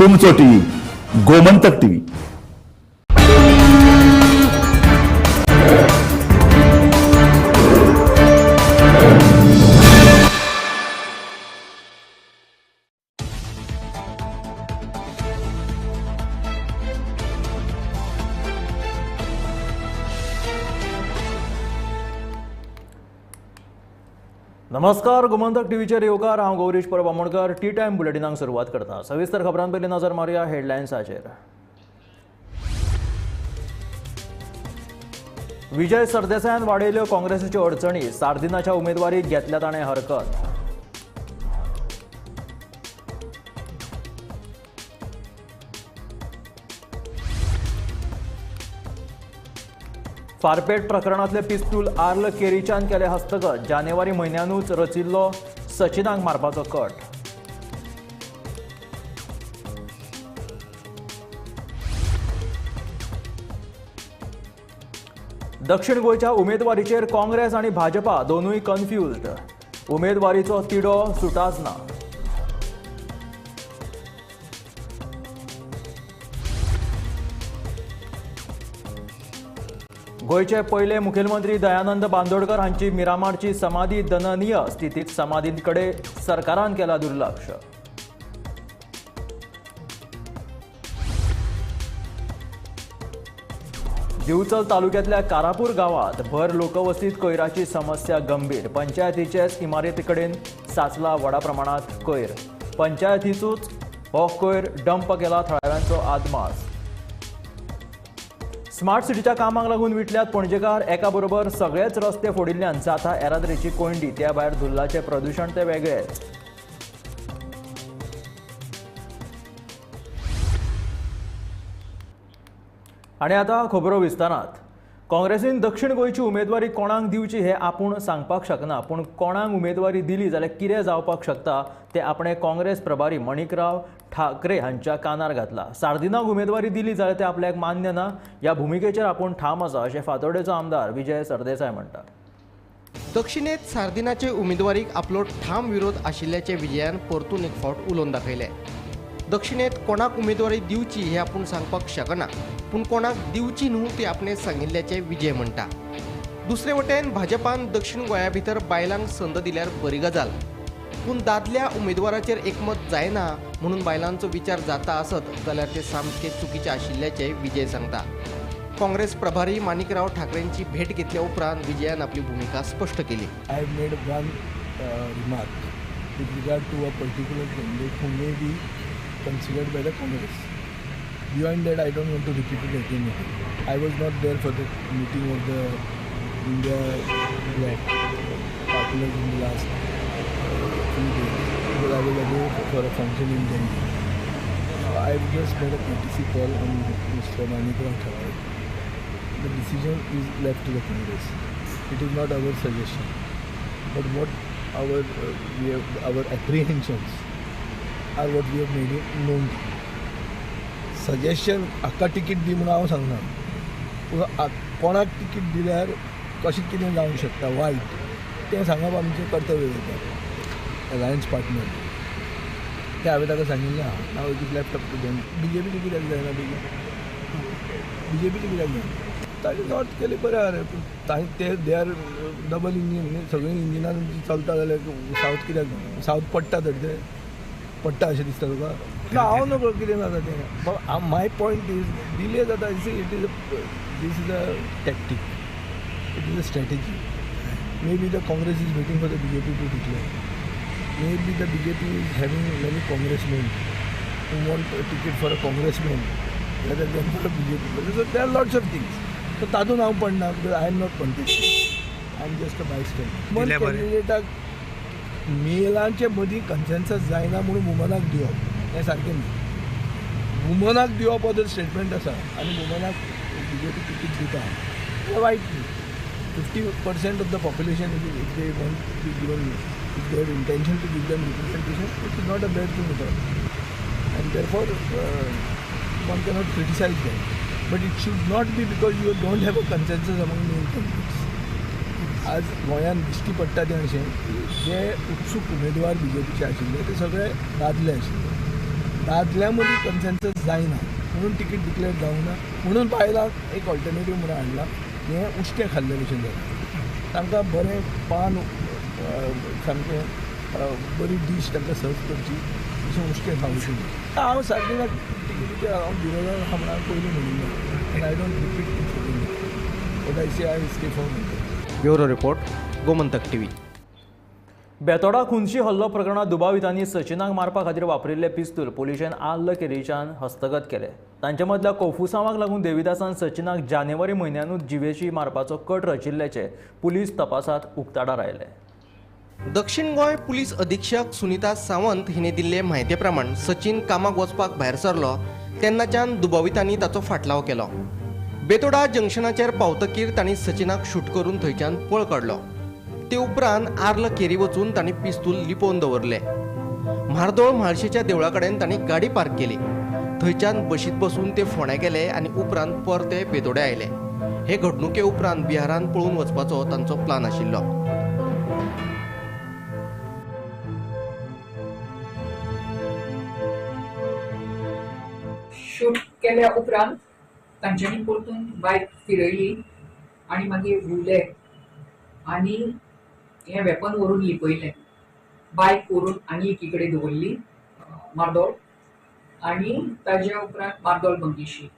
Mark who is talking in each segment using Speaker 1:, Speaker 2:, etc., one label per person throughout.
Speaker 1: तुमचो TV, Gomantak TV.
Speaker 2: नमस्कार, गोमंतक टीव्हीचेर येवकार. हांव गौरीश परब आमोणकर. टी टायम बुलेटिनाक सुरवात करता. सविस्तर खबरां पयलीं नजर मारुया हेडलायन्साचेर. विजय सरदेसायान वाडयल्यो काँग्रेसीच्यो अडचणी. सार्दिनाच्या उमेदवारीक घेतल्या ताणें हरकत. फारपेट प्रकरणांतले पिस्तूल आर्ल केरीच्यान केले हस्तगत. जानेवारी म्हयन्यानूच रचिल्लो सचिनाक मारपाचो कट. दक्षिण गोंयच्या उमेदवारीचेर काँग्रेस आनी भाजपा दोनूय कन्फ्युज्ड. उमेदवारीचो तिडो सुटाच ना. गोंयचे पयले मुखेलमंत्री दयानंद बांदोडकर हांची मिरामारची समाधी दननीय स्थितीत. समाधीकडे सरकारान केला दुर्लक्ष. दिवचल तालुक्यातल्या कारापूर गावात भर लोकवस्तीत कोयराची समस्या गंभीर. पंचायतीचेच इमारतीकडेन साचला व्हडा प्रमाणात कोयर. पंचायतीचोच हो कोयर डंप केला थळाव्यांचो आदमास. स्मार्ट सिटीच्या कामाक लागून विटल्यात पणजेकार. एका बरोबर सगळेच रस्ते फोडिल्ल्यान जाता येरादारीची कोंयडी. त्या भायर धुल्लाचें प्रदुशण ते वेगळेच. आनी आतां खबरो विस्तारांत. काँग्रेसीन दक्षिण गोंयची उमेदवारी कोणाक दिवची हें आपूण सांगपाक शकना, पूण कोणाक उमेदवारी दिली जाल्यार कितें जावपाक शकता तें आपणें काँग्रेस प्रभारी मणिकराव ठाकरे हांच्या कानार घातला. सार्दिनाक उमेदवारी दिली जाल्यार तें आपल्याक मान्य ना, ह्या भुमिकेचेर आपूण ठाम आसा अशें फातोर्डेचो आमदार विजय सरदेसाय म्हणटा.
Speaker 3: दक्षिणेत सार्दिनाचे उमेदवारीक आपलो ठाम विरोध आशिल्ल्याचे विजयान परतून एक फावट उलोवन दाखयलें. दक्षिणेत कोणाक उमेदवारी दिवची हें आपूण सांगपाक शकना, पूण कोणाक दिवची न्हू ती आपणें सांगिल्ल्याचें विजय म्हणटा. दुसरे वटेन भाजपान दक्षिण गोंया भितर बायलांक संद दिल्यार बरी गजाल, पूण दादल्या उमेदवाराचेर एकमत जायना म्हणून बायलांचो विचार जाता आसत जाल्यार ते सामकें चुकीचें आशिल्ल्याचें विजय सांगता. काँग्रेस प्रभारी माणिकराव ठाकरेंची भेट घेतल्या उपरांत विजयान आपली भुमिका स्पश्ट केली.
Speaker 4: I have made one remark with regard to a particular candidate who may be considered by the Congress. Beyond that, I don't want to repeat it again. I was not there for the meeting of the India Bloc partners in the last few days because I was away for a function in Delhi. So I just made a courtesy call on Mr. Manikrao Thakre. The decision is left to the Congress. It is not our suggestion, but what our we have, our apprehensions are what we have made it known. Suggestion हाका ticket दी म्हणून हांव सांगना, पूण कोणाक ticket दिल्यार कशें कितें जावंक शकता वायट तें सांगप आमचें कर्तव्य जाता. अलायन्स पार्टनर तें हांवें ताका सांगिल्लें आहा. Now it is left up to them. बीजेपीचें कित्याक जायना बेगीन? बीजेपीचें कित्याक जायना? ताणें नॉर्थ केलें बरें आहा रे, पूण ते they are double engine न्ही, सगळीं इंजिनां चलता जाल्यार सावथ कित्याक जायना? सावथ पडटा तर ते पडटा अशें दिसता तुका? ना, हांव नकळो कितें जाता तें. My point is delay जाता. It is this is a tactic, it is a strategy. Maybe the Congress is waiting for the BJP to declare. Maybe the BJP is having many congressmen who want a ticket for a congressman rather than for a BJP. So there are lots of things. So तातूंत हांव पडना because I am not contesting, I am just a bystander. Woman कॅन्डिडेटाक मेलांचे मदीं consensus जायना म्हणून वुमनाक दिवप हें सारकें न्ही. वुमनाक दिवप हो जर स्टेटमेंट आसा आनी वुमनाक बीजेपी तिकीट दिता हें वायट न्ही. 50% of the population if they want to be given, if they have intention to give them representation, it is not a bad thing at all. And therefore one cannot criticise them. But it should not be because you don't have a consensus among male candidates. आज गोंयांत दिश्टी पडटा तें अशें की जे उत्सूक उमेदवार बीजेपीचे आशिल्ले ते सगळे दादले आशिल्ले. दादल्या मदीं कन्सेन्सस जायना म्हणून तिकीट डिक्लेअर जावंक ना, म्हणून बायलांक एक ऑल्टरनेटीव म्हणून हाडला. हें उश्टें खाल्ले भशेन जाता. तांकां बरें पान सामकें बरी डीश तांकां सर्व करची तशें उश्टें खावचें. हांव सारकें तिकेटीचेर हांव विरोधात आहा म्हणून पयलीं म्हणिल्लें and I don't repeat it again. What I say I stay firm.
Speaker 3: Bureau report, Gomantak TV.
Speaker 2: Betora खुनशी हल्लो प्रकरणात दुबावितांनी सचिनाक मारपा खातीर वापरिल्ले पिस्तूल पुलिशेन आल्ल केरीच्यान हस्तगत केले. तांचे मदल्या कोफुसांवाक लागून देविदासान सचिनाक जानेवारी म्हयन्यानूच जिवेशी मारपाचो कट रचिल्ल्याचे पुलीस तपासात उक्ताडार आयले.
Speaker 3: दक्षिण गोंय पुलीस अधीक्षक सुनीता सावंत हिणे दिल्ले म्हायती प्रमाण सचिन कामाक वचपाक भायर सरलो तेन्नाच्यान दुबावितांनी ताचो फाटलाव केलो. बेतोडा जंक्शनाचेर पावतकीर तांणी सचिनाक शूट करून थंयच्यान पळ काडलो. ते उपरांत आर्ल केरी वचून तांणी पिस्तूल लिपोवन दवरले. म्हार्दोळ म्हाळशेच्या देवळा कडेन तांणी गाडी पार्क केली. थंयच्यान बशींत बसून ते फोंड्या गेले आनी उपरांत परते बेतोड्या आयले. हे घडणुके उपरांत बिहारान पळून वचपाचो तांचो प्लान आशिल्लो.
Speaker 5: शूट केल्या उपरांत तांच्यांनी परतून बायक फिरयली आनी मागीर घुंवले आनी हें वेपन व्हरून लिपयलें. बायक व्हरून आनी एकी कडेन दवरली मार्दोळ आनी ताज्या उपरांत मार्दोळ बंगीशी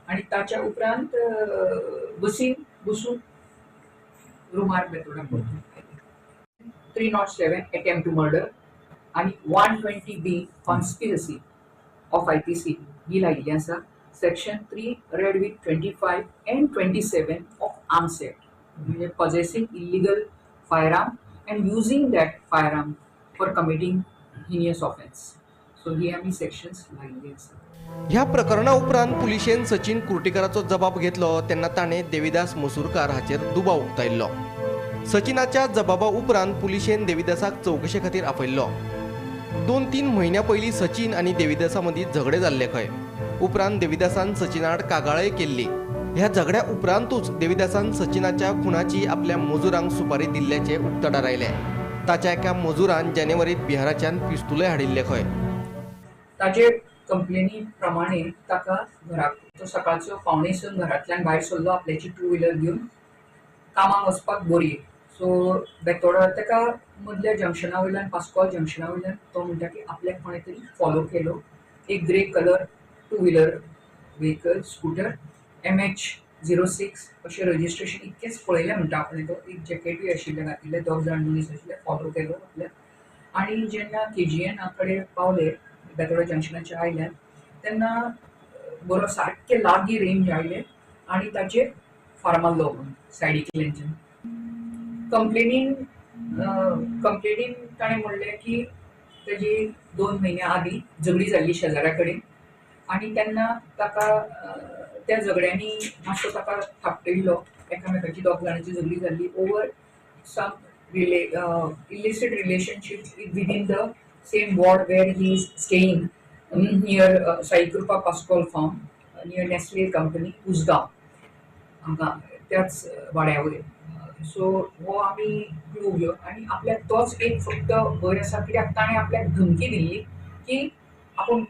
Speaker 5: आनी ताच्या उपरांत बसीन बसून रुमार बेतोडा परतून आयले. 307 एटेम्प्ट टू मर्डर आनी 120B conspiracy of IPC ही लायिल्ली आसा. Section 3 read with 25 and 27 of arms act म्हणजे possessing illegal firearm and using that firearm for committing heinous offence. So ही आमी सेक्शन्स लायिल्ली आसा.
Speaker 3: ह्या प्रकरणा उपरांत पुलिशेन सचिन कुर्टीकराचो जबाब घेतलो तेन्ना ताणें देविदास मसूरकार हाचेर दुबाव उक्तायल्लो. सचिनाच्या जबाबा उपरांत पुलिशेन देविदासाक चवकशे खातीर आपयल्लो. 2-3 म्हयन्या पयलीं सचिन आनी देविदासा मदीं झगडे जाल्ले खंय. उपरांत देविदासान सचिनाआड कागाळय केल्ली. ह्या झगड्या उपरांतूच देविदासान सचिनाच्या खुनाची आपल्या मजुरांक सुपारी दिल्ल्याचे उक्ताडार आयले. ताच्या एका मजुरान जानेवारीत बिहाराच्यान पिस्तुलय हाडिल्ले खंय.
Speaker 5: ताजे कंप्लेनी प्रमाणे ताका घराक तो सकाळचो 5:45 घरांतल्यान भायर सरलो आपल्याची टू व्हिलर घेवन कामाक वचपाक बोरये. सो बेतोडा ताका मदल्या जंक्शना वयल्यान पास्कोल जंक्शना वयल्यान तो म्हणटा की आपल्याक कोणें तरी फॉलो केलो. एक grey colour two wheeler vehicle scooter MH 06 अशें रजिस्ट्रेशन इतकेंच पळयलें म्हणटा आपणें. तो एक जॅकेटूय आशिल्लें घातिल्लें, दोग जाण मनीस आशिल्ले, फॉलो केलो आपल्याक. आनी जेन्ना KGN कडेन पावले बेतोडा जंक्शनाच्या आयल्यान तेन्ना बरो सारकें लागीं रेंज आयले आनी ताचेर फार मारलो म्हणून सायडींतल्यानच्यान. कंप्लेनीन ताणें म्हणलें की ताजी 2 म्हयन्या आदीं झगडी जाल्ली शेजाऱ्या कडेन आनी तेन्ना ताका त्या झगड्यांनी मातसो ताका थापटिल्लो. एकामेकाची दोग जाणांची झगडी जाल्ली over some illicit relationship within the same ward where he is staying near Saikrupa Pascol farm near Nestle company Usgao हांगा त्याच वाड्या वयर. सो हो आमी क्लू घेवन आनी आपल्याक तोच एक फक्त भंय आसा कित्याक ताणें आपल्याक धमकी दिल्ली की आपूण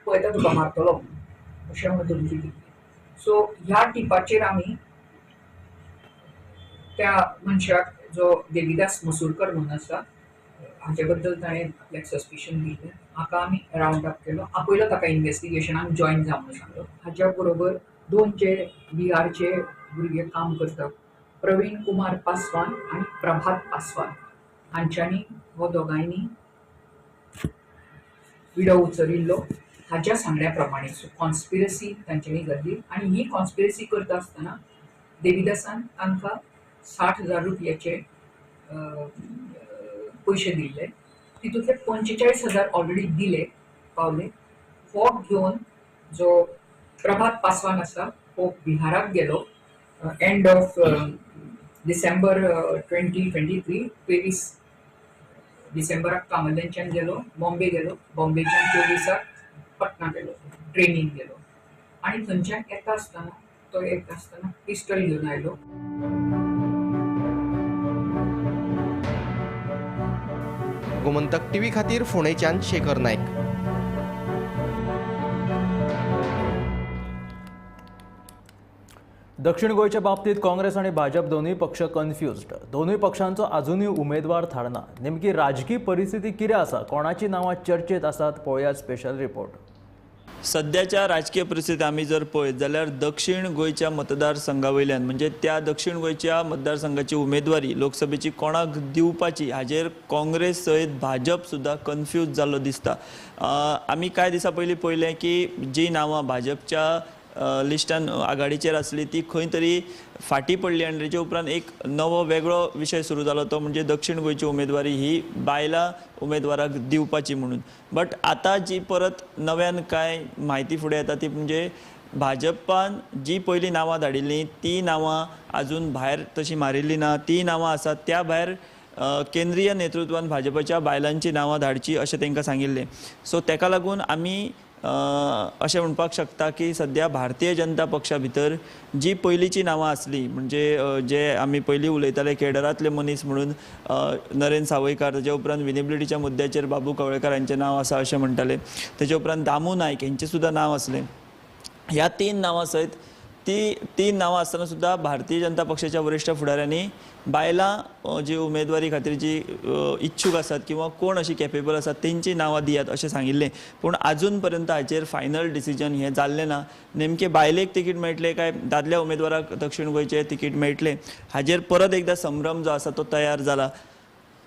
Speaker 5: पळयता तुका मारतलो म्हणून अशें म्हणून धमकी दिल्ली. सो ह्या टिपाचेर आमी त्या मनशाक जो देविदास मसूरकर म्हणून आसा हाचे बद्दल ताणें आपल्याक सस्पिशन दिल्लें. हाका आमी रावंड अप केलो, आपयलो ताका इन्वेस्टिगेशनाक जॉयन जा म्हणून सांगलो. हाच्या बरोबर 2 जे बिहारचे भुरगे काम करतात प्रवीण कुमार पासवान आनी प्रभात पासवान हांच्यांनी हो दोगांयनी विडो उचरिल्लो हाच्या सांगण्या प्रमाणे. सो कॉन्स्पिरसी तांच्यांनी जाल्ली आनी ही कॉन्स्पिरसी करता आसतना देविदासान तांकां 60,000 रुपयाचे पयशे दिल्ले. तितूंतले 45,000 ऑलरेडी दिले पावले. हो घेवन जो प्रभात पासवान आसा हो बिहाराक गेलो एंड ऑफ डिसेंबर 2023 23 डिसेंबराक कामल्यांच्यान गेलो, बॉम्बे गेलो, बॉम्बेच्यान 24 पटना गेलो, ट्रेनीन गेलो आनी थंयच्यान येता आसतना तो येता आसतना पिस्टल घेवन आयलो.
Speaker 3: गोमंतक टीव्ही खातीर फोंडेच्यान शेखर नायक.
Speaker 2: दक्षिण गोंयच्या बाबतीत काँग्रेस आनी भाजप दोनूय पक्ष कन्फ्युज्ड. दोनूय पक्षांचो अजुनूय उमेदवार थारना. नेमकी राजकीय परिस्थिती कितें आसा, कोणाची नांवां चर्चेत आसात, पळोवया स्पेशल रिपोर्ट.
Speaker 6: सद्याच्या राजकीय परिस्थिती आमी जर पळयत जाल्यार दक्षिण गोंयच्या मतदारसंघा वयल्यान म्हणजे त्या दक्षिण गोंयच्या मतदारसंघाची उमेदवारी लोकसभेची कोणाक दिवपाची हाजेर काँग्रेस सयत भाजप सुद्दां कन्फ्यूज जाल्लो दिसता. आमी कांय दिसां पयलीं पळयलें की जी नांवां भाजपच्या लिस्टान आघाडीचेर आसली ती खंय तरी फाटी पडली आनी तेच्या उपरांत एक नवो वेगळो विशय सुरू जालो तो म्हणजे दक्षिण गोंयची उमेदवारी ही बायलां उमेदवाराक दिवपाची म्हणून. बट आतां जी परत नव्यान कांय म्हायती फुडें येता ती म्हणजे भाजपान जी पयलीं नांवां धाडिल्लीं ती नांवां आजून भायर तशी मारिल्ली ना. ती नांवां आसात त्या भायर केंद्रीय नेतृत्वान भाजपाच्या बायलांची नांवां धाडची अशें तांकां सांगिल्लें. सो ताका लागून आमी अशें म्हणपाक शकता की सद्या भारतीय जनता पक्षा भितर जी पयलींची नांवां आसली म्हणजे जे आमी पयलीं उलयताले केडरांतले मनीस म्हणून नरेंद्र सावयकार, ताच्या उपरांत विनेबिलिटीच्या मुद्द्याचेर बाबू कवळेकार हांचें नांव आसा अशें म्हणटाले, ताच्या उपरांत दामू नायक हेंचें सुद्दां नांव आसलें. ह्या तीन नांवां सयत ती तीन नांवां आसतना सुद्दां भारतीय जनता पक्षाच्या वरिश्ठ फुडाऱ्यांनी बायलां जी उमेदवारी खातीर जी इच्छूक आसात किंवा कोण अशी कॅपेबल आसात तेंची नांवां दियात अशें सांगिल्लें. पूण आजून पर्यंत हाचेर फायनल डिसिजन हें जाल्लें ना. नेमकें बायलेक तिकीट मेळटलें काय दादल्या उमेदवाराक दक्षिण गोंयचें तिकीट मेळटलें हाजेर परत एकदां संभ्रम जो आसा तो तयार जाला.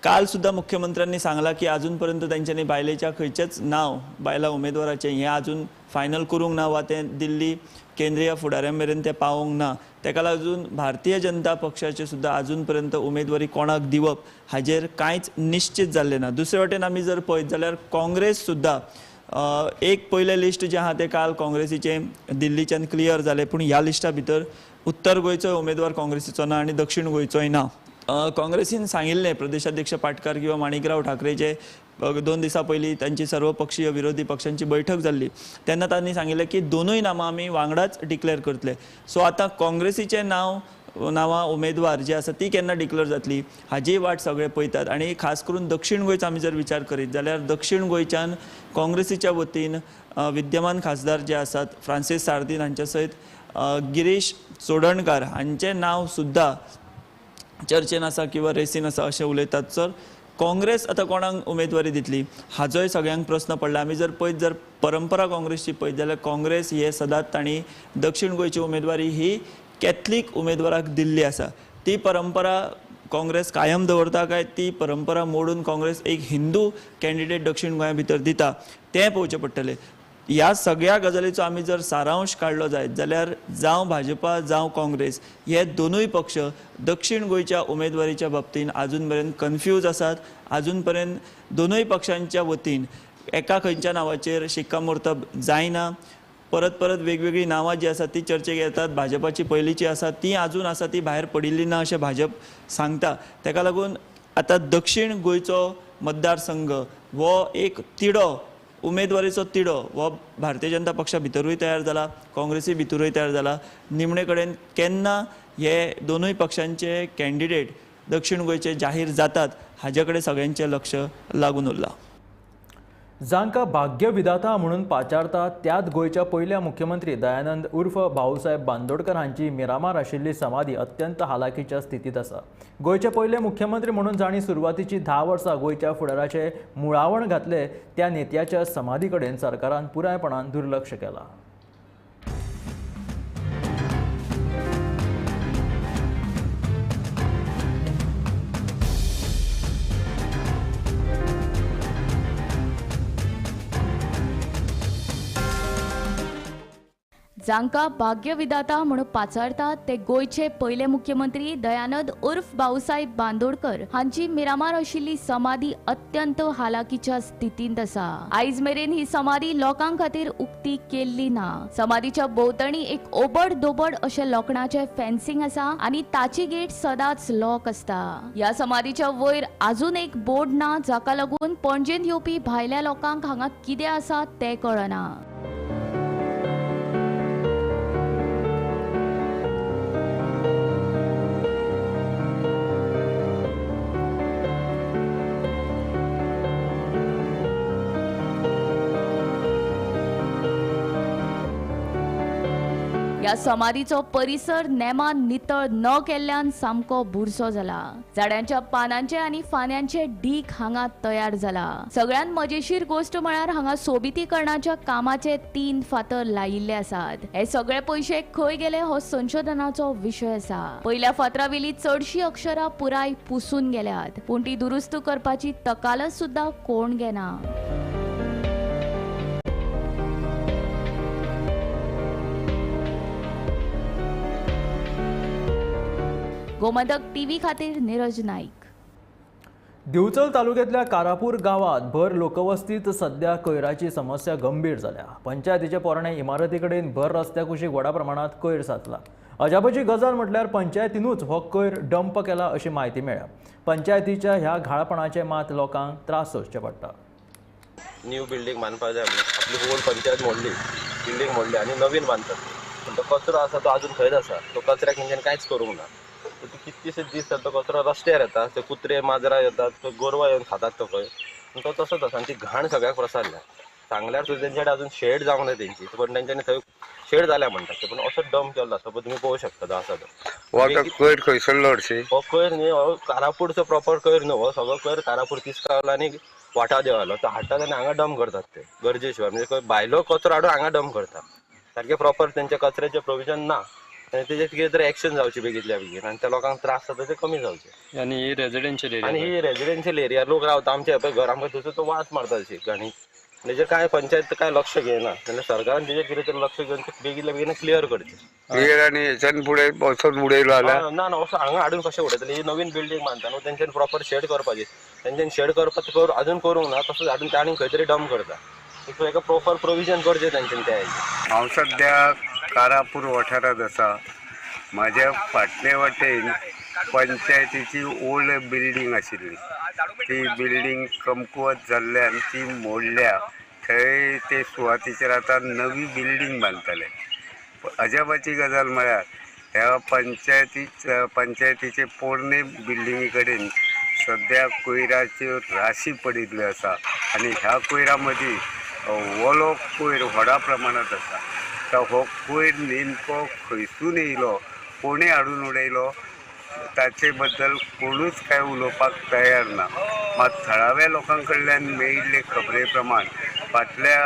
Speaker 6: काल सुद्दां मुख्यमंत्र्यांनी सांगलां की आजून पर्यंत तेंच्यांनी बायलेच्या खंयचेंच नांव बायलां उमेदवाराचें हें आजून फायनल करूंक ना वा तें दिल्ली केंद्रीय फुडाऱ्यां मेरेन तें पावोवंक ना. ताका लागून भारतीय जनता पक्षाचे सुद्दां आजून पर्यंत उमेदवारी कोणाक दिवप हाजेर कांयच निश्चित जाल्लें ना. दुसरे वटेन आमी जर पळयत जाल्यार काँग्रेस सुद्दां एक पयलें लिस्ट जें आहा तें काल काँग्रेसीचें दिल्लीच्यान क्लियर जालें, पूण ह्या लिस्टा भितर उत्तर गोंयचोय उमेदवार काँग्रेसीचो ना आनी दक्षिण गोंयचोय ना. काँग्रेसीन सांगिल्लें प्रदेशाध्यक्ष पाटकार किंवा माणिकराव ठाकरे जे 2 दिसां पयलीं तांची सर्वपक्षीय विरोधी पक्षांची बैठक जाल्ली तेन्ना तांणी सांगिल्लें की दोनूय नामां आमी वांगडाच डिक्लेअर करतले. सो आतां काँग्रेसीचें नांवां उमेदवार जी आसा ती केन्ना डिक्लेअर जातली हाजी वाट सगळे पळयतात. आनी खास करून दक्षिण गोंयचो आमी जर विचार करीत जाल्यार दक्षिण गोंयच्यान काँग्रेसीच्या वतीन विद्यमान खासदार जे आसात फ्रांसीस सार्दीन हांच्या सयत गिरीश चोडणकार हांचें नांव सुद्दां चर्चेन आसा किंवा रेसीन आसा अशें उलयतात. सर काँग्रेस आतां कोणाक उमेदवारी दितली हाजोय सगळ्यांक प्रस्न पडला. आमी जर पळयत जर परंपरा काँग्रेसची पळयत जाल्यार काँग्रेस हे सदांच तांणी दक्षिण गोंयची उमेदवारी ही कॅथलीक उमेदवाराक दिल्ली आसा. ती परंपरा काँग्रेस कायम दवरता काय ती परंपरा मोडून काँग्रेस एक हिंदू कॅन्डिडेट दक्षिण गोंया भितर दिता तें पळोवचें पडटलें. ह्या सगळ्या गजालीचो आमी जर सारांश काडलो जायत जाल्यार जावं भाजपा जावं काँग्रेस हे दोनूय पक्ष दक्षिण गोंयच्या उमेदवारीच्या बाबतीन आजून पर्यंत कन्फ्यूज आसात. आजून पर्यंत दोनूय पक्षांच्या वतीन एका खंयच्या नांवाचेर शिक्कामोर्तब जायना. परत परत वेगवेगळीं नांवां जी आसात ती चर्चेक येतात. भाजपाची पयलींची आसा ती आजून आसा ती भायर पडिल्ली ना अशें भाजप सांगता. ताका लागून आतां दक्षिण गोंयचो मतदारसंघ हो एक तिडो उमेदवारीचो तिडो हो भारतीय जनता पक्षा भितरूय तयार जाला, काँग्रेसी भितरूय तयार जाला. निमणे कडेन केन्ना हे दोनूय पक्षांचे कॅन्डिडेट दक्षिण गोंयचे जाहीर जातात हाजे कडेन सगळ्यांचें लक्ष लागून उरलां.
Speaker 2: जांकां भाग्यविधाता म्हणून पाचारता त्याच गोंयच्या पयल्या मुख्यमंत्री दयानंद उर्फ भाऊसाहेब बांदोडकर हांची मिरामार आशिल्ली समाधी अत्यंत हालाखीच्या स्थितींत आसा. गोंयचे पयले मुख्यमंत्री म्हणून जांणी सुरवातीची 10 वर्सां गोंयच्या फुडाराचें मुळावण घातलें त्या नेत्याच्या समाधी कडेन सरकारान पुरायपणान दुर्लक्ष केलां.
Speaker 7: जांकां भाग्यविधाता म्हणून पाचारतात ते गोंयचे पयले मुख्यमंत्री दयानंद उर्फ भाऊसाहेब बांदोडकर हांची मिरामार आशिल्ली समाधी अत्यंत हालाखीच्या स्थितींत आसा. आयज मेरेन ही समाधी लोकां खातीर उक्ती केल्ली ना. समाधीच्या भोंवतणी एक ओबड दोबड अशें लोखणाचें फेन्सिंग आसा आनी ताची गेट सदांच लॉक आसता. ह्या समाधीच्या वयर आजून एक बोर्ड ना, जाका लागून पणजेंत येवपी भायल्या लोकांक हांगा कितें आसा तें कळना. ह्या समाधीचो परिसर नेमान नितळ न केल्ल्यान सामको बुरसो जाला. झाडांच्या पानांचे आनी फांद्यांचे ढीक हांगा तयार जाला. सगळ्यात मजेशीर गोष्ट म्हळ्यार हांगा सोबितीकरणाच्या कामाचे 3 फातर लायिल्ले आसात. हे सगळे पयशे खंय गेले हो संशोधनाचो विशय आसा. पयल्या फातरावेली चडशी अक्षरां पुराय पुसून गेल्यात, पूण ती दुरुस्त करपाची तकालस सुद्धा कोण घेना. गोमंतक टीव्ही खातीर नीरज नाईक.
Speaker 2: दिवचल तालुक्यातल्या कारापूर गावात भर लोकवस्तीत सध्या कोयराची समस्या गंभीर जाल्या. पंचायतीचे पोरणे इमारती कडेन भर रस्त्या कुशीक व्हडा प्रमाणात कोयर साचला. अजापाची गजाल म्हटल्यार पंचायतीनूच हो कोयर डंप केला अशी म्हायती मेळ्ळ्या. पंचायतीच्या ह्या घाळपणाचे मात लोकांक त्रास सोंसचे पडटा.
Speaker 8: न्यू बिल्डींग बांदपाक जाय म्हणून आपली ओल्ड पंचायत मोडली, बिल्डींग मोडली आनी नवीन बांदतात, पूण तो कचरो आसा तो अजून थंयच आसा. तो कचऱ्याक तेंच्यानी कांयच करूंक ना. कितलेशे दीस तो कचरो रस्त्यार येता, ते कुत्रे माजरां येतात, गोरवां येवन खातात तो खंय, तो तसोच आसा आनी ती घाण सगळ्याक प्रसारल्या. सांगल्यार सुद्दां तेंच्या कडेन अजून शेड जावंक ना तेंची, पण तेंच्यांनी थंय शेड जाल्या म्हणटात, पूण असो डंप केल्लो आसा पळय, तुमी पळोवंक शकता तो आसा तो.
Speaker 9: कोयर खंयसरलो हरशीं?
Speaker 8: हो कोयर न्ही, हो कारापूरचो प्रॉपर कोयर न्हू, हो सगळो कोयर कारापूर तिस्कावलो आनी वाटा देवालो तो हाडटात आनी हांगा डंप करतात ते गरजे शिवाय. म्हणजे भायलो कचरो हाडून हांगा डंप करता, सारकें प्रॉपर तेंच्या कचऱ्याचें प्रोविजन ना. आनी तेजेर कितें तरी एक्शन जावचें बेगीतल्या बेगीन आनी त्या लोकांक त्रास जाता ते कमी जावचे.
Speaker 10: आनी ही रेजिडेन्शियल एरिया,
Speaker 8: आनी ही रेजिडेन्शियल एरिया लोक रावता आमच्या पळय घर, आमकां थंयसर तो वास मारता अशी घाणी. तेजेर कांय पंचायत कांय लक्ष घेयना, जाल्यार सरकारान तेजेर कितें तरी लक्ष घेवन बेगीतल्या बेगीन क्लियर करचें.
Speaker 9: क्लियर आनी हेच्यान फुडें वचून उडयलो जाल्यार
Speaker 8: ना ना असो हांगा हाडून कशें उडयतले? ही नवीन बिल्डींग बांदता न्हू, तेंच्यानी प्रॉपर शेड करपाची, तेंच्यानी शेड करपाक अजून करूंक ना, तसोच हाडून ते आनी खंय तरी डंप करता. एका प्रॉपर प्रोविजन करचें तेंच्यानी त्या हेजेर.
Speaker 9: हांव सद्या कारापूर वाठारांत आसा. म्हाज्या फाटले वाटेन पंचायतीची ओल्ड बिल्डींग आशिल्ली, ती बिल्डींग कमकुवत जाल्ल्यान ती मोडल्या. थंय ते सुवातेचेर आतां नवी बिल्डींग बांदतले. अजापाची गजाल म्हळ्यार ह्या पंचायतीचे पोरणे बिल्डिंगे कडेन सद्या कोयराच्यो राशी पडिल्ल्यो आसा आनी ह्या कोयरा मदीं ओलो कोयर व्हडा प्रमाणांत आसा. तर हो कोयर नेमको खंयसून येयलो, कोणें हाडून उडयलो, ताचे बद्दल कोणूच कांय उलोवपाक तयार ना. मात थळाव्या लोकां कडल्यान मेळिल्ले खबरे प्रमाण फाटल्या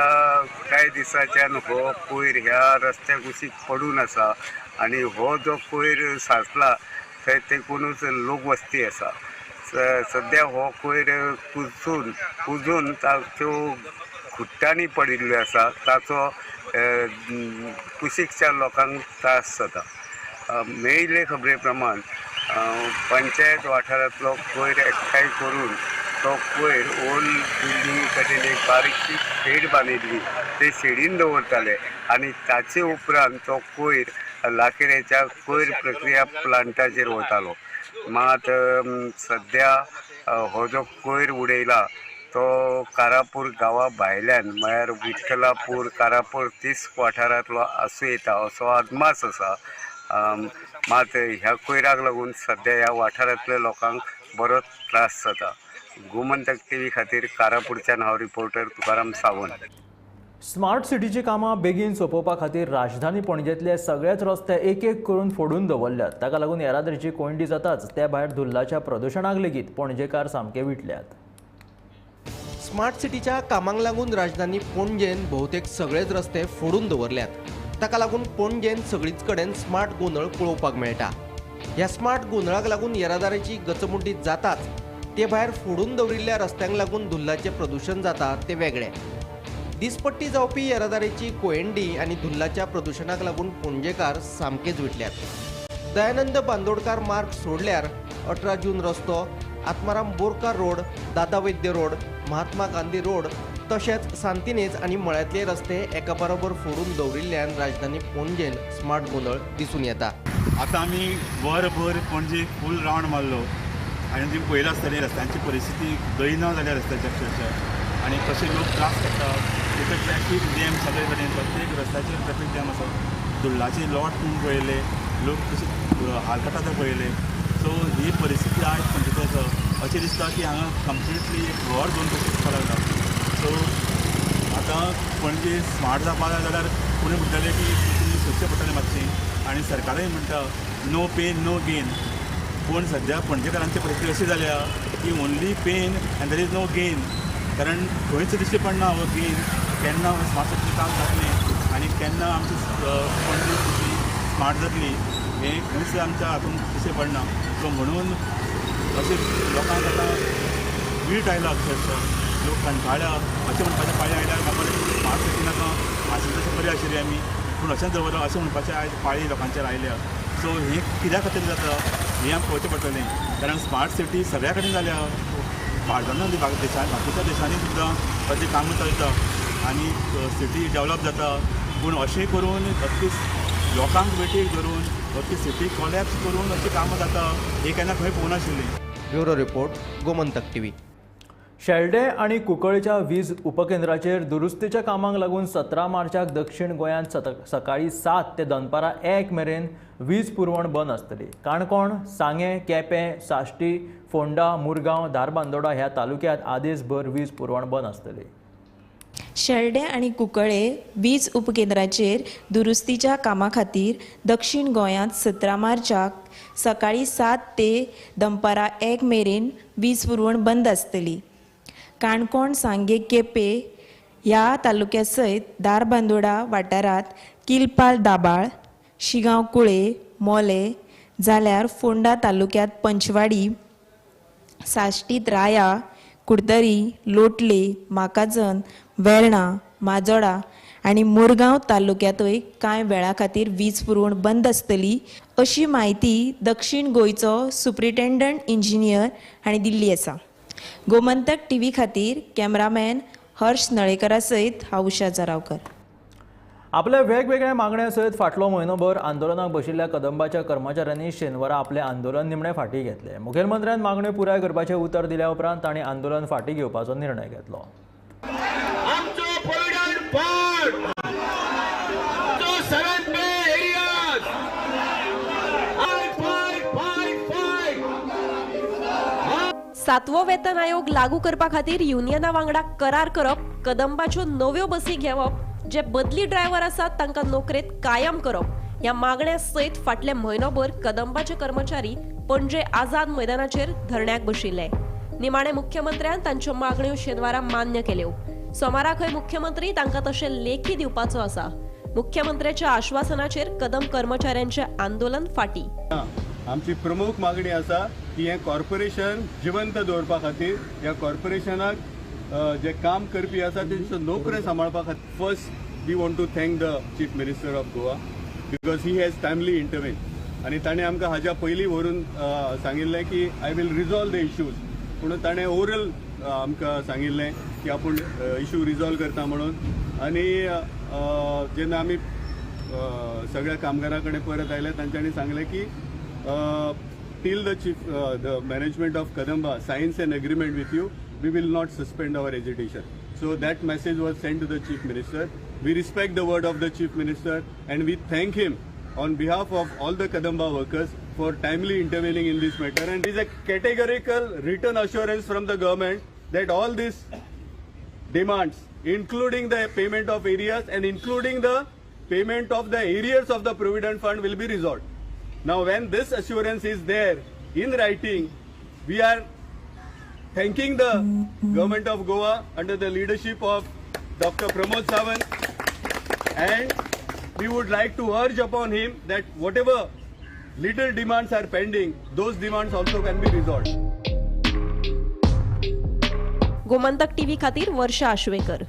Speaker 9: कांय दिसांच्यान हो कोयर ह्या रस्त्या कुशीक पडून आसा आनी हो जो कोयर साचला थंय तेकूनच लोकवस्ती आसा. सद्या हो कोयर कुजून ताच्यो खुट्टांनी पडिल्ल्यो आसा, ताचो कुशीकच्या लोकांक त्रास जाता. मेळिल्ले खबरे प्रमाण पंचायत वाठारांतलो कोयर एकठांय करून तो कोयर ओल्ड बिल्डिंगे कडेन एक बारीकशी शेड बांदिल्ली, ते शेडीन दवरताले आनी ताचे उपरांत तो कोयर लाखेऱ्याच्या कोयर प्रक्रिया प्लांटाचेर वतालो. मात सद्या हो जो कोयर उडयला तो कारापूर गांवा भायल्यान म्हळ्यार विठ्ठलापूर कारापूर तिस्क वाठारांतलो आसूं येता असो अदमास आसा. मात ह्या कोयराक लागून सद्या ह्या वाठारांतल्या लोकांक बरोच त्रास जाता. गोमंतक टीव्ही खातीर कारापूरच्यान हांव रिपोर्टर तुकाराम सावंत.
Speaker 2: स्मार्ट सिटीची कामां बेगीन सोंपोवपा खातीर राजधानी पणजेतले सगळेच रस्ते एक एक करून फोडून दवरल्यात. ताका लागून येरादारीची कोंयडी जाताच, त्या भायर धुल्लाच्या प्रदुशणाक लेगीत पणजेकार सामके विटल्यात.
Speaker 3: स्मार्ट सिटीच्या कामांक लागून राजधानी पणजेन बहुतेक सगळेच रस्ते फोडून दवरल्यात. ताका लागून पणजेन सगळीच कडेन स्मार्ट गोंदळ पळोवपाक मेळटा. ह्या स्मार्ट गोंदळाक लागून येरादारीची गचमुड्डी जाताच, ते भायर फोडून दवरिल्ल्या रस्त्यांक लागून धुल्लाचें प्रदुशण जाता ते वेगळें. दिसपट्टी जावपी येरादारीची कोयंडी आनी धुल्लाच्या प्रदुशणाक लागून पणजेकार सामकेच विटल्यात. दयानंद बांदोडकार मार्ग सोडल्यार 18 जून रस्तो, Atmaram Borkar road, Dada Vaidya road, Mahatma Gandhi road तशेंच सांतिनेज आनी मळ्यांतले रस्ते एका बरोबर फोडून दवरिल्ल्यान राजधानी पणजेन स्मार्ट गोंदळ दिसून येता.
Speaker 11: आतां आमी वरभर पणजे फूल रावंड मारलो आनी तुमी पळयलां आसतलें रस्त्यांची परिस्थिती दयना जाल्या रस्त्याची अक्षरशः, आनी कशे लोक त्रास काडटा. तितून ट्रॅफीक जॅम सगळे कडेन, प्रत्येक रस्त्याचेर ट्रॅफीक जॅम आसा. धुल्लाचे लॉट तुमी पळयले, लोक कशे हाल काडटा ते पळयले. सो ही परिस्थिती आयज पणजेचो आसा अशें दिसता की हांगा कंप्लिटली एक घर दोन कशें दिसपाक लागला. सो आतां पणजे स्मार्ट जावपाक जाय जाल्यार कोणी म्हणटाले की तुमी सोदचें पडटलें मातशें. आनी सरकारय म्हणटा नो पेन नो गेन, पूण सद्या पणजेकारांची परिस्थिती अशी जाल्या की only pain and there is no gain. कारण खंयच दिश्टी पडना हो गेन, केन्ना स्मार्ट सिटीचें काम जातलें आनी केन्ना आमची पणजी सिटी स्मार्ट जातली हें खंयच आमच्या हातूंत दिश्टी पडना. सो म्हणून अशें लोकांक आतां वीट आयला, अक्षरशः लोक कंटाळ्या अशें म्हणपाचें पाळी आयल्यार बाबा स्मार्ट सिटी नाका, आशिल्लें तशें बरें आशिल्लें आमी, पूण अशेंच दवरप अशें म्हणपाचें आयज पाळी लोकांचेर आयल्या. सो हें कित्या खातीर जाता हें आमकां कळचें पडटलें, कारण स्मार्ट सिटी सगळ्या कडेन जाल्या, भारतान देशान बाकीच्या देशांनी सुद्दां अशें कामां चलता आनी सिटी डेवलप जाता. पूण अशें करून अख्खी लोकांक वेठीक धरून अख्खी सिटी कॉलॅप्स करून अशीं कामां जाता हें केन्ना खंय पळोवंक नाशिल्लें.
Speaker 3: Bureau report, Gomantak TV.
Speaker 2: Shelde आनी कुंकळच्या वीज उपकेंद्राचेर दुरुस्तीच्या कामांक लागून 17 मार्चाक दक्षिण गोंयांत सकाळी 7 ते दनपारां 1 मेरेन वीज पुरवण बंद आसतली. काणकोण, सांगें, केपें, साश्टी, फोंडा, मुरगांव, धारबांदोडा ह्या तालुक्यांत आदेसभर वीज पुरवण बंद आसतली.
Speaker 10: शेल्डें आनी कुंकळे वीज उपकेंद्राचेर दुरुस्तीच्या कामा खातीर दक्षिण गोंयांत 17 मार्चाक सकाळी 7 ते दनपारां 1 मेरेन वीज पुरवण बंद आसतली. काणकोण, सांगें, केपें ह्या तालुक्या सयत धारबांदोडा वाठारांत किलपाल दाबाळ, शिगांव कुळे, मोले, जाल्यार फोंडा तालुक्यांत पंचवाडी, साश्टीत राया, कुडतरी, लोटले, माकाजन, वेर्णा, माजोडा आनी मुरगांव तालुक्यांतूय कांय वेळा खातीर वीज पुरवण बंद आसतली अशी म्हायती दक्षिण गोंयचो सुप्रिटेंडंट इंजिनियर हांणी दिल्ली आसा. गोमंतक टीव्ही खातीर कॅमेरामॅन हर्ष नळेकरा सयत हांव उषा जरावकर.
Speaker 2: आपल्या वेगवेगळ्या मागण्या सयत फाटलो म्हयनोभर आंदोलनाक बशिल्ल्या कदंबाच्या कर्मचाऱ्यांनी शेनवारा आपलें आंदोलन निमणें फाटीं घेतलें. मुखेलमंत्र्यान मागण्यो पुराय करपाचें उतर दिल्या उपरांत तांणी आंदोलन फाटीं घेवपाचो निर्णय घेतलो.
Speaker 12: सातवो वेतन आयोग लागू करपा खातीर युनियना वांगडा करार करप, कदंबाच्यो नव्यो बसी घेवप, जे बदली ड्रायव्हर आसात तांकां नोकरेंत कायम करप ह्या मागण्या सयत फाटले म्हयनोभर कदंबाचे कर्मचारी पणजे आझाद मैदानाचेर धरण्याक बशिल्ले. निमाणे मुख्यमंत्र्यान तांच्यो मागण्यो शेनवारा मान्य केल्यो. सोमाराकय मुख्यमंत्री तांकां तशें लेखी दिवपाचो आसा. मुख्यमंत्र्याच्या आश्वासनाचेर कदम कर्मचाऱ्यांचें आंदोलन फाटीं.
Speaker 9: आमची प्रमुख मागणी आसा की हें कॉर्पोरेशन जिवंत दवरपा खातीर ह्या कॉर्पोरेशनाक जे काम करपी आसा तेंच्यो नोकऱ्यो सांबाळपा खातीर first we want to thank the chief minister of Goa because he has timely intervene आनी ताणें आमकां हाज्या पयलीं व्हरून सांगिल्लें की I will resolve the issues, पूण ताणें ओरल आमकां सांगिल्लें की आपूण इशू रिजॉल्व करता म्हणून. आनी जेन्ना आमी सगळ्या कामगारां कडेन परत आयले तांच्यांनी सांगलें की till the chief, the management of Kadamba signs an agreement with you, we will not suspend our agitation. So that message was sent to the chief minister. We respect the word of the chief minister and we thank him on behalf of all the Kadamba workers for timely intervening in this matter. And there is a categorical written assurance from the government that all these demands, including the payment of arrears and including the payment of the arrears of the provident fund, will be resolved. Now, when this assurance is there in writing, we are thanking the government of Goa under the leadership of Dr. Pramod Sawant, and we would like to urge upon him that whatever little demands are pending, those demands also can be resolved.
Speaker 12: Gomantak TV खातीर वर्षा आश्वेकर.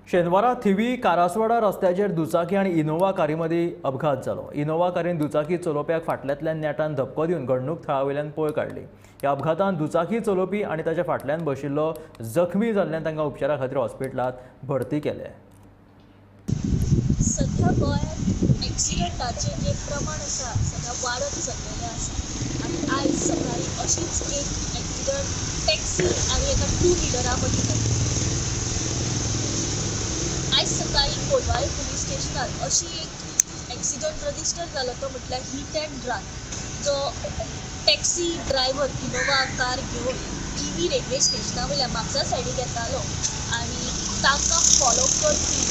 Speaker 2: शेनवारा थिवी कारासवाडा रस्त्याचेर दुचाकी आनी Innova कारी मदीं अपघात जालो. Innova कारीन दुचाकी चलोवप्याक फाटल्यांतल्यान नेटान धपको दिवन घडणूक थळा वयल्यान पळ काडली. ह्या अपघातान दुचाकी चलोवपी आनी ताच्या फाटल्यान बशिल्लो जखमी जाल्ल्यान तांकां उपचारा खातीर हॉस्पिटलांत भरती केले.
Speaker 13: सध्या गोंयांत एक्सिडंटाचें जें प्रमाण आसा सध्या वाडत चल्लेलें आसा आनी आयज सकाळीं अशीच एक एक्सिडंट टॅक्सी आनी एका टू व्हिलरा मदीं जाली. आयज सकाळीं कोलवाळे पुलीस स्टेशनार अशी एक एक्सिडंट रजिस्टर जालो तो म्हटल्यार हीट अँड रन. जो टॅक्सी ड्रायव्हर इनोवा कार घेवन टी व्ही रेल्वे स्टेशना वयल्या म्हापसा सायडीक येतालो आनी तांकां फॉलो करपी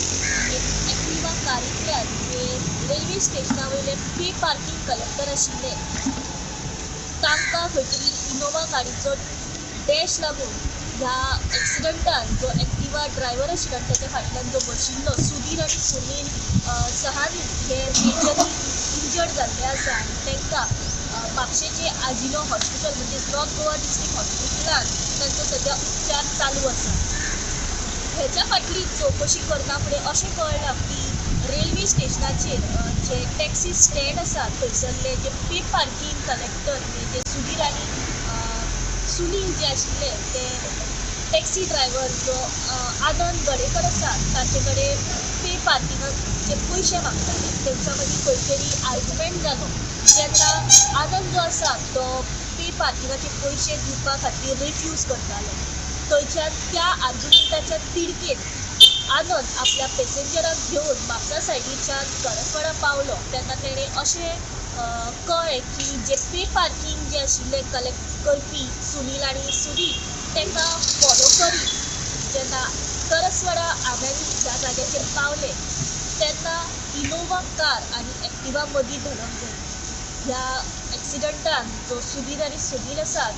Speaker 13: एक एक्टिवा कारींतल्यान जे रेल्वे स्टेशना वयले पे पार्किंग कलेक्टर आशिल्ले तांकां खंय तरी इनोवा गाडीचो डॅश लागून ह्या एक्सिडंटान जो एक्टिवा ड्रायव्हर आशिल्लो आनी ताच्या फाटल्यान जो बशिल्लो सुधीर आनी सुनील सहानी हे मेजरली इंजर्ड जाल्ले आसा आनी तांकां म्हापशेचे आजिनो हॉस्पिटल म्हणजे नॉर्थ गोवा डिस्ट्रिक्ट हॉस्पिटलान तांचो सद्या उपचार चालू आसा. हेच्या फाटली चवकशी करना फुडें अशें कळ्ळां की रेल्वे स्टेशनाचेर जे टॅक्सी स्टँड आसा थंयसरले जे पे पार्किंग कलेक्टर म्हणजे जे सुधीर आनी सुनील जे आशिल्ले ते टॅक्सी ड्रायव्हर जो आनंद गडेकर आसा ताचे कडेन पे पार्किंगाचे पयशे मागताले. तेंच्या मदीं खंय तरी आर्ग्युमेंट जालो तेन्ना आनंद जो आसा तो पे पार्किंगाचे पयशे दिवपा खातीर रिफ्यूज करतालो. थंयच्यान त्या आर्ग्युमेंटाच्या तिडकेन आनंद आपल्या पॅसेंजराक घेवन म्हापसा सायडीच्यान करसवाडा पावलो तेन्ना तेणें अशें कळ्ळें की जे पे पार्किंग जे आशिल्ले कलेक्ट करपी सुनील आनी सुधीर तांकां फॉलो करीत जेन्ना करसवाडा आव्यानी ह्या जाग्याचेर पावले तेन्ना इनोवा कार आनी एक्टिवा मदीं धडक जाली. ह्या एक्सिडंटान जो सुधीर आनी सुनील आसा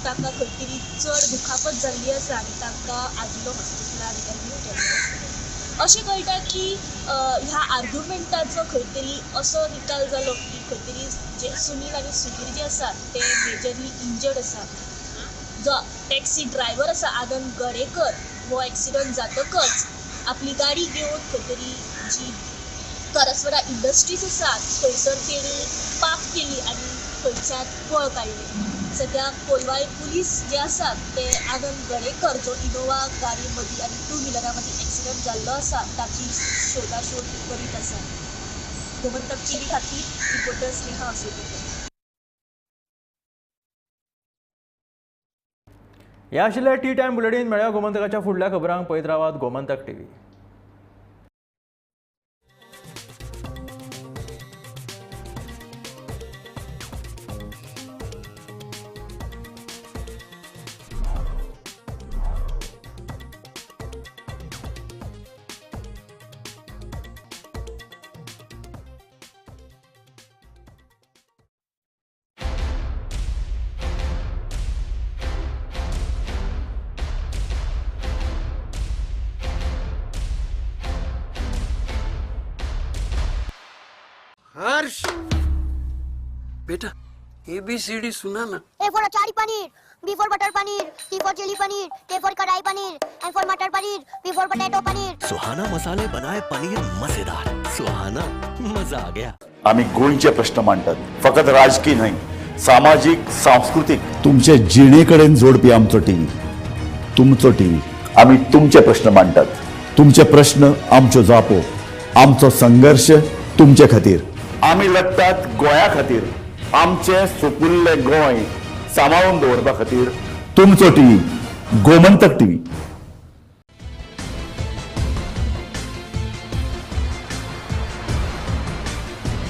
Speaker 13: तांकां खंय तरी चड दुखापत जाल्ली आसा आनी तांकां आजिनो हॉस्पिटलान एडमीट केल्लें आसा. अशें कळटा की ह्या आर्ग्युमेंटाचो खंय तरी असो निकाल जालो की खंय तरी जे सुनील आनी सुधीर जे आसात ते मेजरली इंजर्ड आसात. जो टॅक्सी ड्रायव्हर आसा आनंद गडेकर हो एक्सिडंट जातकच आपली गाडी घेवन खंय तरी जी करसवाडा इंडस्ट्रीज आसा थंयसर तेणी पार्क केली आनी थंयच्यान पळ काडली. सद्या कोलवाळे पुलीस जे आसात ते आनंद गडेकर जो इनोवा गाडी मदीं आनी टू व्हिलरा मदीं एक्सिडंट जाल्लो आसा ताची शोधाशोध करीत आसा. गोमंतक टीव्ही खातीर रिपोर्टर स्नेहा असोलकर.
Speaker 2: हे आशिल्ले टी टायम बुलेटीन. मेळया गोमंतकाच्या फुडल्या खबरांक. पळयत रावात गोमंतक टीव्ही.
Speaker 14: हर्ष बेटा ABCD सुना ना.
Speaker 15: A for achari paneer, B for butter paneer, C for chilli paneer, K for kadai paneer, M for matar paneer, P for potato paneer.
Speaker 16: Suhana मसाले बनाए पनीर मजेदार. सुहाना मजा आ गया.
Speaker 1: आम्ही गोंयचे प्रश्न मांडटात, फकत राजकीय न्हय, सामाजीक सांस्कृतीक तुमचे जिणे कडेन जोडपी आमचो टीव्ही, तुमचो टीव्ही. आम्ही तुमचे प्रश्न मांडटात, तुमचे प्रश्न आमच्यो जापो, आमचो संघर्ष तुमचे खातीर. आमी लढटात गोंया खातीर, आमचें सुपुल्लें गोंय सांबाळून दवरपा खातीर. तुमचो टीव्ही, गोमंतक टीव्ही.